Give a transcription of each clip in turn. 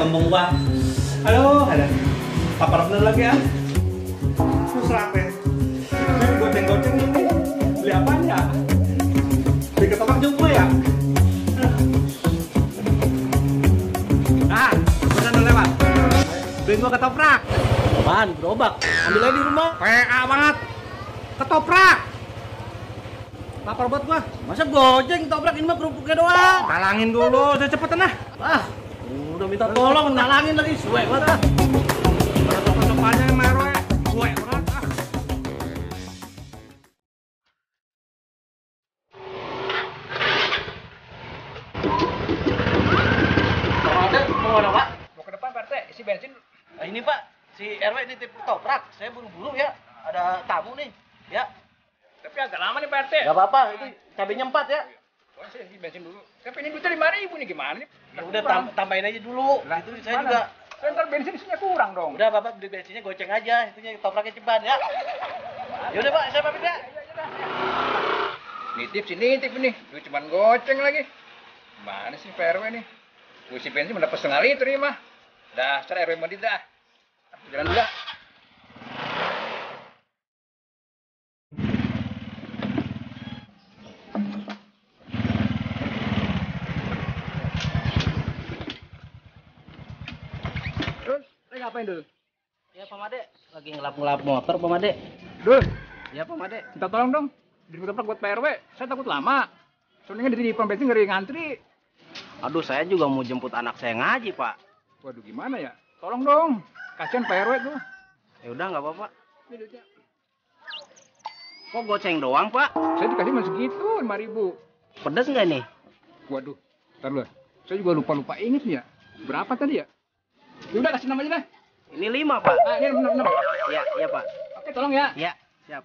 ngomong gua. Halo, ada. Papar bener lagi ya. Terus rapi. Saya goceng-goceng ini. Beli apaan ya? Beli ketoprak juga ya? Ah, bener lewat. Beliin gua ketoprak. Apaan? Gerobak? Ambil aja di rumah. PA banget. Ketoprak. Lapar buat gua. Masa gojeng ketoprak ini mah kerupuknya doang. Talangin dulu, udah cepetan ah. Ah, udah minta tolong nalangin lagi suwe banget ah. Ketopraknya yang merah, gue berat ah. Mau mana Pak? Mau ke depan Pak RT, isi bensin. Nah, ini Pak, si RW nitip ketoprak. Saya buru-buru ya. Ada tamu nih. Ya. Tapi agak lama nih Pak RT. Gak apa-apa, itu cabenya 4 ya. Wah, saya isi bensin dulu. Tapi ini duitnya 5.000 nih, gimana nih? Ya udah tambahin aja dulu. Lah, Itu saya juga. Saya ntar bensin isinya kurang dong. Udah Bapak beli bensinnya goceng aja, itunya ketopraknya ceban ya. Ya udah Pak, saya pamit ya. Nitip sih nitip nih. Duit cuman goceng lagi. Mana sih Pak RW nih? Gue isi bensin mendapat setengah liter nih mah. Dasar RW Madrid dah. Jalan dulu dah. Terus, lagi ngapain dulu? Ya Pak Made, lagi ngelap-ngelap motor Pak Made. Dul, Ya Pak Made. minta tolong dong. Di ketoprak buat Pak RW. Saya takut lama. Soalnya di pom bensin ngeri ngantri. Aduh, saya juga mau jemput anak saya ngaji Pak. Waduh, gimana ya? Tolong dong. Kasihan Pak RW tuh. Ya udah nggak apa-apa. Ini duitnya. Kok goceng doang Pak? Saya dikasih masih segitu, 5.000. Pedas nggak nih? Waduh, ntar dulu. Saya juga lupa inget nih ya. Berapa tadi ya? Ya udah kasih namanya dah. Ini 5 Pak. Ah, ini benar. Ya Pak. Oke, tolong ya. Ya, siap.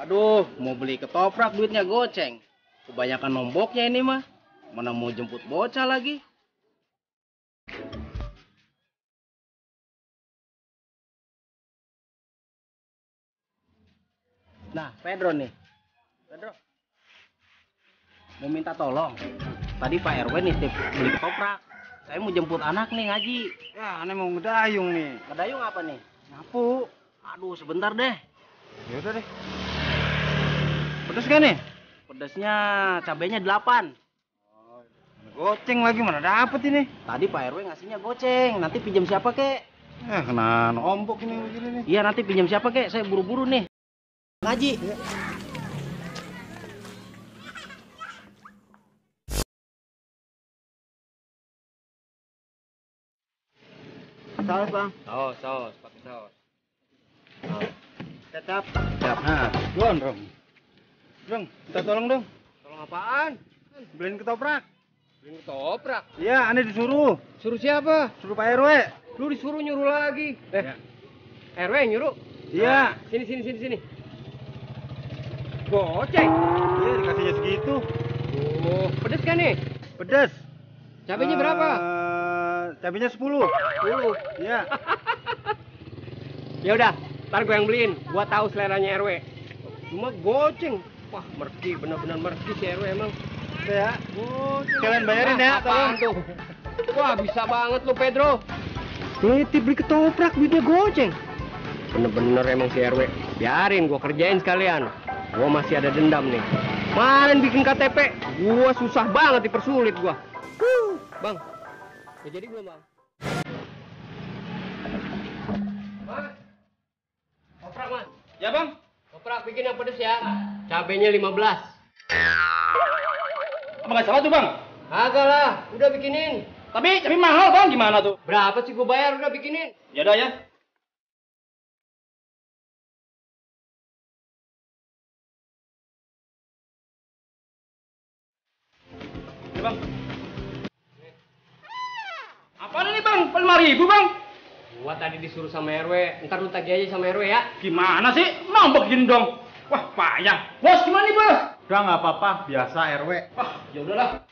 Aduh, mau beli ketoprak duitnya goceng. Kebanyakan nomboknya ini mah. Mana mau jemput bocah lagi? Nah, Pedro nih. Pedro. Mau minta tolong. Tadi Pak RW nitip beli ketoprak. Saya mau jemput anak nih ngaji. Ya, aneh mau ngedayung nih. Ngedayung apa nih? Nyapu. Aduh, sebentar deh. Ya udah deh. Pedes kan nih? Pedasnya cabenya 8. Goceng lagi mana dapet ini? Tadi Pak RW ngasihnya goceng. Nanti pinjam siapa kek? Kena nombok ini begini nih. Iya, nanti pinjam siapa kek? Saya buru-buru nih. Ngaji. Saus bang. Saus, pakai saus. Kecap. Siap. Nah, Don. Minta tolong dong. Tolong apaan? Beliin ketoprak. Beli ketoprak. Iya, aneh disuruh. Suruh siapa? Suruh Pak RW. Lu disuruh nyuruh lagi. Ya. RW nyuruh. Iya. Sini. Goceng. Iya, dikasihnya segitu. Oh, pedes kan nih? Pedes. Cabenya berapa? Cabenya 10. 10. Iya. Ya udah, ntar gue yang beliin. Gua tahu seleranya RW. Cuma goceng. Wah, merki, benar-benar merki si RW emang. Ya. Goceng. Kalian bayarin ya, Apaan tuh? Wah, bisa banget lu, Pedro. Nitip beli ketoprak, duitnya goceng. Bener-bener emang si RW. Biarin gua kerjain sekalian. Gua masih ada dendam nih. Kemarin bikin KTP, gua susah banget dipersulit gua. Bang, ya jadi belum bang? Mas, koprak mas. Ya, Bang. Koprak bikin yang pedes ya. Cabenya 15. Apa nggak salah tuh, Bang? Agak lah, udah bikinin. Tapi mahal, Bang. Gimana tuh? Berapa sih gua bayar udah bikinin? Ya udah ya. Ya, Bang. Apaan ini, Bang? 5.000, Bang. Gua tadi disuruh sama RW, ntar lu tagih aja sama RW ya. Gimana sih? Nombok gini dong. Wah, payah. Bos, gimana nih, Bos? Udah nggak apa-apa, biasa RW. Wah, ya udahlah.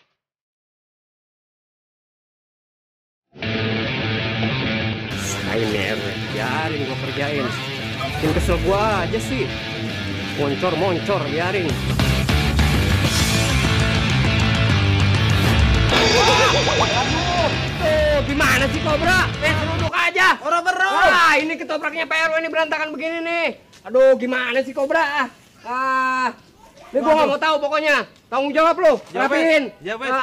Sain nih RW, biarin gua kerjain. Bikin kesel gua aja sih. Moncor, biarin. Tuh, gimana sih Kobra? Seruduk aja. Orang beru. Wah, ini ketopraknya Pak RW ini berantakan begini nih. Aduh, gimana sih Kobra? Ini gua nggak mau tahu pokoknya. Tanggung jawab lu. Rapihin.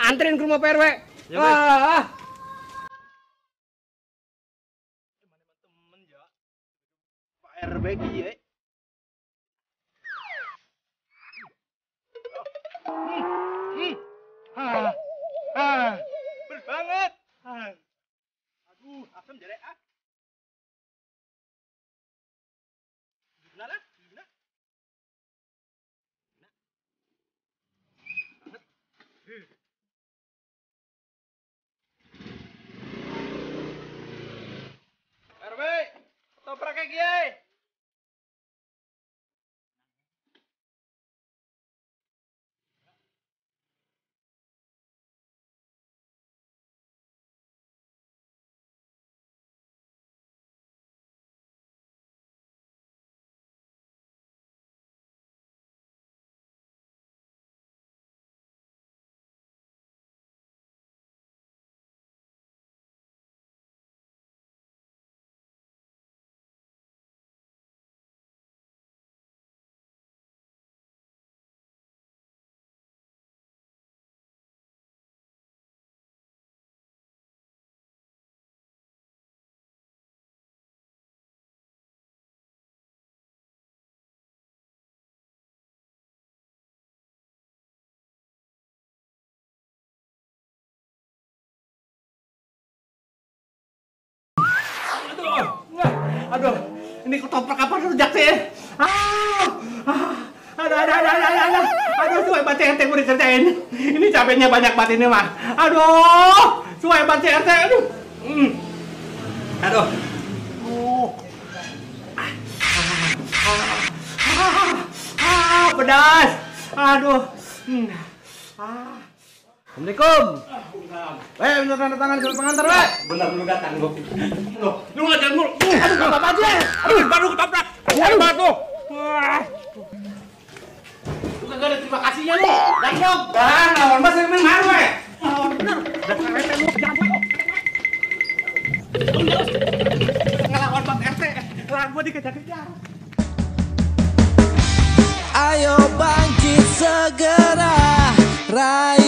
Anterin ke rumah Pak RW. RW kieu. Bener banget. Aduh, asam jare ah. Gimana lah? Gimana? RW, topraknya kieu. Aduh, ini ketoprak apa rujak sih? Aduh, suai banget CRT gue dikerjain. Ini capeknya banyak banget ini mah. Aduh, suai banget CRT. Aduh. Pedas. Aduh. Assalamualaikum. Bener tanda tangan surat pengantar, Pak. Bener lu datang lu. Lu ngajar mulu. Aduh, enggak apa-apa aja. Aduh, baru ketoprak. Aduh, batu. Wah. Lu kagak ada terima kasihnya lu. Dah dong. Bang, lawan Mas emang ngaruh ya? Lawan bener. Udah RT lu jangan bohong. Ngelawan Bang RT. Lah gua dikejar-kejar. Ayo bangkit segera, raih